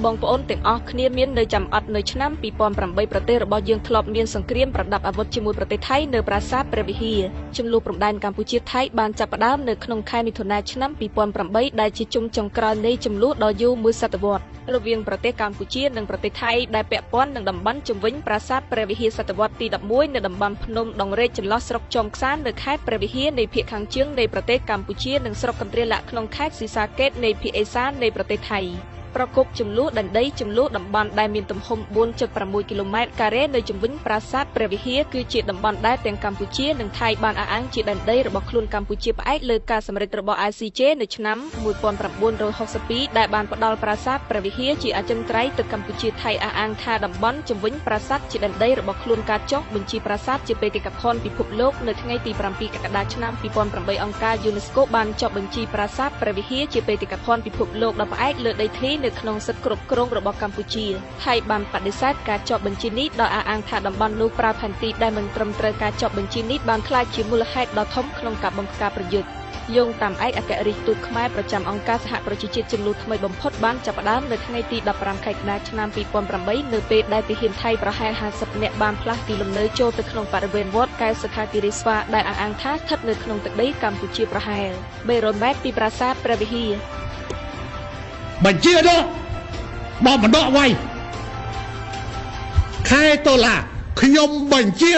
បងប្អូនទាំងអស់គ្នាមាននៅចាំអត់នៅឆ្នាំ2008ប្រទេសរបស់យើងធ្លាប់មានសង្គ្រាមប្រដាប់អាវុធជាមួយប្រទេសថៃនៅប្រាសាទព្រះវិហារចំនួនព្រំដែនកម្ពុជាថៃបានចាប់ផ្ដើមនៅក្នុងខែមិថុនាឆ្នាំ2008ដែលជាជុំចុងក្រោយនៃចំនួនដ៏យូរមួយសតវត្សរវាងប្រទេសកម្ពុជានិងប្រទេសថៃដែលពាក់ព័ន្ធនឹងតំបន់ជុំវិញប្រាសាទព្រះវិហារសតវត្សទី11នៅតំបន់ភ្នំដងរែកចន្លោះស្រុកចុងខ្សាននៅខេត្តព្រះវិហារនៃភាគខាងជើងនៃប្រទេសកម្ពុជានិងស្រុកកន្ទ្រាលៈក្នុងខេត្តស៊ីសាកេតនៃភាគឦសាននៃប្រទេសថៃប្រកបចំនួនដែនដីចំនួនតំបន់ដែលមានទំហំ 4.6 គីឡូម៉ែត្រការ៉េនៅជុំវិញប្រាសាទព្រះវិហារគឺជាតំបន់ដែលទាំងកម្ពុជានិងថៃបានអះអាងជាដែនដីរបស់ខ្លួនកម្ពុជាផ្អែកលើការសម្រេចរបស់ ICJ នៅឆ្នាំ1962ដែលបានផ្ដល់ប្រាសាទព្រះវិហារជាអចិន្ត្រៃយ៍ទៅកម្ពុជាថៃអះអាងថាតំបន់ជុំវិញប្រាសាទជាដែនដីរបស់ខ្លួនការចុះបញ្ជីប្រាសាទជាបេតិកភណ្ឌពិភពលោកនៅថ្ងៃទី7កក្កដាឆ្នាំ2008អង្គការ UNESCO បានចុះបញ្ជីប្រាសាទព្រះវិហារជាបេតិកភណ្ឌពិភពលោកដោយផ្អែកលើដីធ្លីនៅក្នុងសិទ្ធិគ្រប់គ្រងរបស់កម្ពុជាថៃបានបដិសេធការចុះបញ្ជីនេះដោយអះអាងថាតំបន់នោះប្រើផែនទីដែលមិនត្រឹមត្រូវការចុះបញ្ជីនេះបានក្លាយជាមូលហេតុដ៏ធំក្នុងការបង្ការប្រយុទ្ធយោងតាមឯកអគ្គរដ្ឋទូតខ្មែរប្រចាំអង្គការសហប្រជាជាតិចំនួនថ្មីបំផុតបានចាប់ផ្ដើមនៅថ្ងៃទី15ខែកក្កដាឆ្នាំ2008នៅពេលដែលទាហានថៃប្រហែល50នាក់បានផ្លាស់ទីលំនៅចូលទៅក្នុងបរិវេណវត្តកែវសុខាគិរីស្វាដែលអះអាងថាស្ថិតនៅក្នុងទឹកដីកម្ពុជាប្រហែល300ម៉ែត្រពីប្រាសាទព្រះវិហារបញ្ជាដកបើមិនដកໄວខែតុលាខ្ញុំបញ្ជា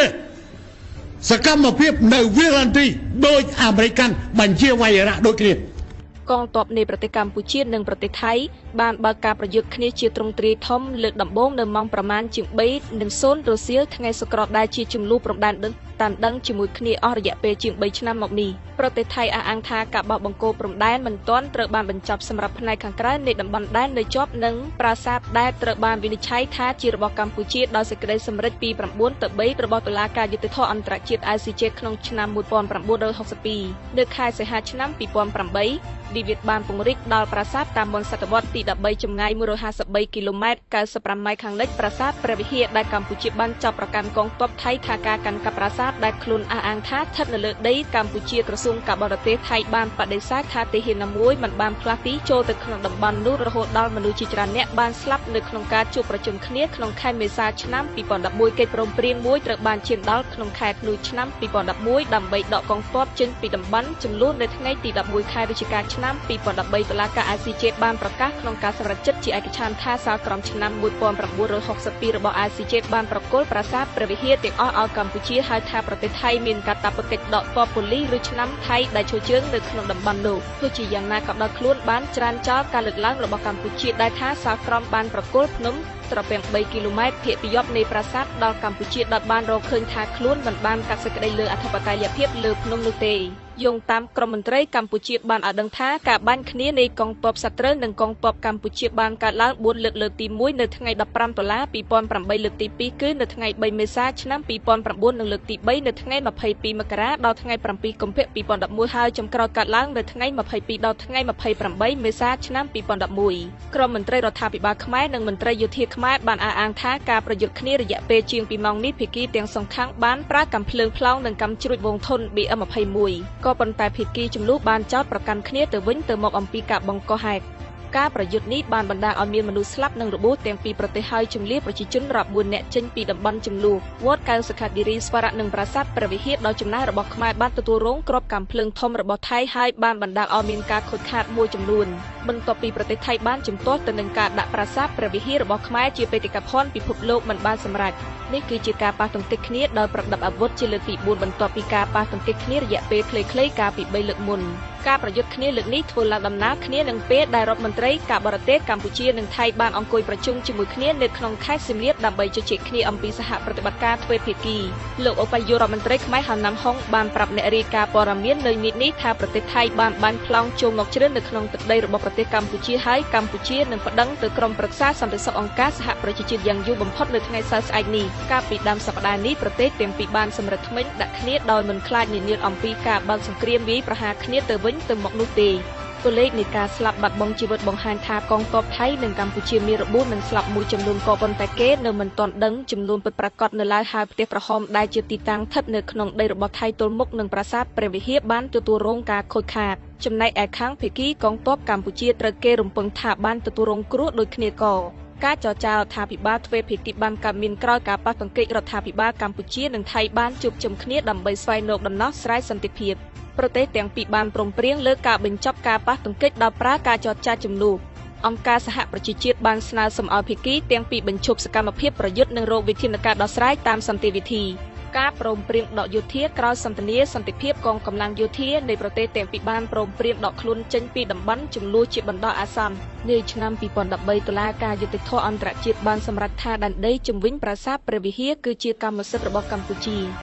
សកម្មភាពនៅវីរ៉ាន់ទីដោយអាមេរិកបញ្ជាវាយរ៉ាដូចគ្នាកងទ័ពនៃប្រទេសកម្ពុជានិងប្រទេសថៃបានបើកការប្រយុទ្ធគ្នាជាទ្រង់ទ្រាយធំលើកដំបូងនៅម៉ោងប្រមាណជាង3:00រសៀលថ្ងៃសុក្រដែលជាចំនួនព្រំដែនតាមដឹងជាមួយគ្នាអស់រយៈពេលជាង3ឆ្នាំមកនេះប្រទេសថៃអះអាងថាការបោះបង្គោលព្រំដែនមិនទាន់ត្រូវបានបញ្ចប់សម្រាប់ផ្នែកខាងក្រៅនៃតំបន់ដែននៅជាប់នឹងប្រាសាទដែលត្រូវបានវិនិច្ឆ័យថាជារបស់កម្ពុជាដោយសេចក្តីសម្រេចពី9-3របស់តុលាការយុត្តិធម៌អន្តរជាតិ ICJ ក្នុងឆ្នាំ1962នៅខែសីហាឆ្នាំ2008ឌីវីតបានពង្រីកដល់ប្រាសាទតាមមុនសតវត្សទី13ចម្ងាយ153គីឡូម៉ែត្រ95ម៉ែត្រខាងលិចប្រាសាទព្រះវិហារដែលកម្ពុជាបានចាប់ប្រកាន់កងទ័ពថៃថាការកាន់កាប់ប្រាសាទដែលខ្លួនអះអាងថាស្ថិតនៅលើដីកម្ពុជាក្រសួងការបរទេសថៃបានបដិសេធថាទាហានណាមួយមិនបានផ្លាស់ទីចូលទៅក្នុងតំបន់នោះរហូតដល់មនុស្សជាច្រើនអ្នកបានស្លាប់នៅក្នុងការជួបប្រជុំគ្នាក្នុងខែមេសាឆ្នាំ2011កិច្ចព្រមព្រៀងមួយត្រូវបានឈានដល់ក្នុងខែធ្នូឆ្នាំ2011ដើម្បីដកកងទ័ពចេញពីតំបន់ចំនួននៅថ្ងៃទី11ខែវិច្ឆិកាឆ្នាំ2013តុលាការ ICJ បានប្រកាសក្នុងការសម្រេចចិត្តជាឯកច្ឆន្ទថាសាលក្រមឆ្នាំ1962របស់ ICJ បានប្រគល់ប្រាសាទព្រះវិហារទាំងអស់ឲ្យកម្ពុជាហើយថាប្រទេសថៃមានកាតព្វកិច្ចដកទ័ពប៉ូលីសឬឆ្នាំថៃដែលឈរជើងនៅក្នុងតំបន់នោះទោះជាយ៉ាងណាក៏ដោយខ្លួនបានច្រានចោលការលើកឡើងរបស់កម្ពុជាដែលថាសាលក្រមបានប្រគល់ភ្នំត្រពាំង3គីឡូម៉ែត្រភាគពាយព្យនៃប្រាសាទដល់កម្ពុជាដោយបានរកឃើញថាខ្លួនមិនបានកាត់សេចក្តីលើអធិបតេយ្យភាពលើភ្នំនោះទេយោងតាមក្រមមន្ត្រីកម្ពុជាបានឲ្យដឹងថាការបាញ់គ្នានៃកងទ័ពសត្រូវនិងកងទ័ពកម្ពុជាបានកើតឡើង4លើកលើកទី1នៅថ្ងៃ15តុលា2008លើកទី2គឺនៅថ្ងៃ3មេសាឆ្នាំ2009និងលើកទី3នៅថ្ងៃ22មករាដល់ថ្ងៃ7កុម្ភៈ2011ហើយចំក្រោយកើតឡើងនៅថ្ងៃ22ដល់ថ្ងៃ28មេសាឆ្នាំ2011ក្រមមន្ត្រីរដ្ឋាភិបាលខ្មែរនិងមន្ត្រីយោធាខ្មែរបានអះអាងថាការប្រយុទ្ធគ្នារយៈពេលជាង2ម៉ោងនេះភាគីទាំងសងខាងបានប្រើកាំភ្លើងផ្លោងនិងកាំជ្រួចវងធុន BM21 ក៏ប៉ុន្តែភាគីចំនួនបានចោទប្រកាន់គ្នាទៅវិញទៅមកអំពីការបង្កហេតុការប្រយុទ្ធនេះបានបណ្ដាលឲ្យមានមនុស្សស្លាប់និងរបួសទាំងពីរប្រទេសហើយជំលៀសប្រជាជនរាប់ម៉ឺននាក់ចេញពីតំបន់ចំនួនវត្តកែវសុខាគិរីស្វរៈនិងប្រាសាទព្រះវិហារដ៏ចំណាស់របស់ខ្មែរបានទទួលរងគ្រាប់កាំភ្លើងធំរបស់ថៃហើយបានបណ្ដាលឲ្យមានការខូចខាតមួយចំនួនបន្ទាប់ពីប្រទេសថៃបានជំទាស់ទៅនឹងការដាក់ប្រាសាទព្រះវិហាររបស់ខ្មែរជាបេតិកភណ្ឌពិភពលោកមិនបានសម្រេចនេះគឺជាការប៉ះទង្គិចគ្នាដោយប្រដាប់អាវុធជាលើកទី4បន្ទាប់ពីការប៉ះទង្គិចគ្នារយៈពេលខ្លីៗកាលពី3លើកមុនការប្រយុទ្ធគ្នាលើកនេះធ្វើឡើងដំណើរគ្នានឹងពេលដែលរដ្ឋមន្ត្រីការបរទេសកម្ពុជានិងថៃបានអង្គុយប្រជុំជាមួយគ្នានៅក្នុងខេត្តសៀមរាបដើម្បីជជែកគ្នាអំពីសហប្រតិបត្តិការទ្វេភាគីលោកឧបនាយករដ្ឋមន្ត្រីខ្មែរហៅណាំហុងបានប្រាប់អ្នករាយការណ៍ព័ត៌មាននៅនេះនេះថាប្រទេសថៃបានបាញ់ប្លង់ចូលមកជ្រើនៅក្នុងទឹកដីរបស់ប្រទេសកម្ពុជាហើយកម្ពុជានឹងប្តឹងទៅក្រុមប្រឹក្សាសន្តិសុខអង្គការសហប្រជាជាតិយ៉ាងយូរបំផុតនៅថ្ងៃសៅរ៍ស្អែកនេះកាលពីដើមសប្តាហ៍នេះប្រទេសទាំងពីរបានសម្រេចថ្មិញដាក់គ្នាដោយមិនខ្លាចញញើតអំពីការបើកសង្គ្រាមវាយប្រហារគ្នាទៅវិញទៅមកនោះទេ។ តួលេខនៃការស្លាប់បាត់បង់ជីវិតបង្ហាញថាកងទ័ពថៃនិងកម្ពុជាមានរបួសនិងស្លាប់មួយចំនួនក៏ប៉ុន្តែគេនៅមិនទាន់ដឹងចំនួនពិតប្រាកដនៅឡើយហើយផ្ទះក្រហមដែលជាទីតាំងស្ថិតនៅក្នុងដីរបស់ថៃទល់មុខនឹងប្រាសាទព្រះវិហារបានទទួលរងការខូចខាតចំណែកឯខាងភាគីកងទ័ពកម្ពុជាត្រូវគេរំពឹងថាបានទទួលរងគ្រោះដូចគ្នាក៏ការចរចារដ្ឋាភិបាលទ្វេភាគីបានកើតមានក្រោយការប៉ះទង្គិចរដ្ឋាភិបាលកម្ពុជានិងថៃបានជួបជុំគ្នាដើម្បីស្វែងរកដំណោះស្រាយសន្តិភាពប្រទេសទាំងពីរបានព្រមព្រៀងលើការបញ្ចប់ការប៉ះទង្គិចដោយប្រើការចរចាជំនួបអង្គការសហប្រជាជាតិបានស្នើសុំឲ្យភាគីទាំងពីរបញ្ឈប់សកម្មភាពប្រយុទ្ធនិងរកវិធានការដោះស្រាយតាមសន្តិវិធីការព្រមព្រៀងដកយោធាក្រោយសន្ទនាសន្តិភាពកងកម្លាំងយោធានៃប្រទេសទាំងពីរបានព្រមព្រៀងដកខ្លួនចេញពីតំបន់ជម្លោះជាបណ្ដោះអាសន្ននាឆ្នាំ2013តុលាការយុត្តិធម៌អន្តរជាតិបានសម្រេចថាដែនដីជុំវិញប្រាសាទព្រះវិហារគឺជាកម្មសិទ្ធិរបស់កម្ពុជា។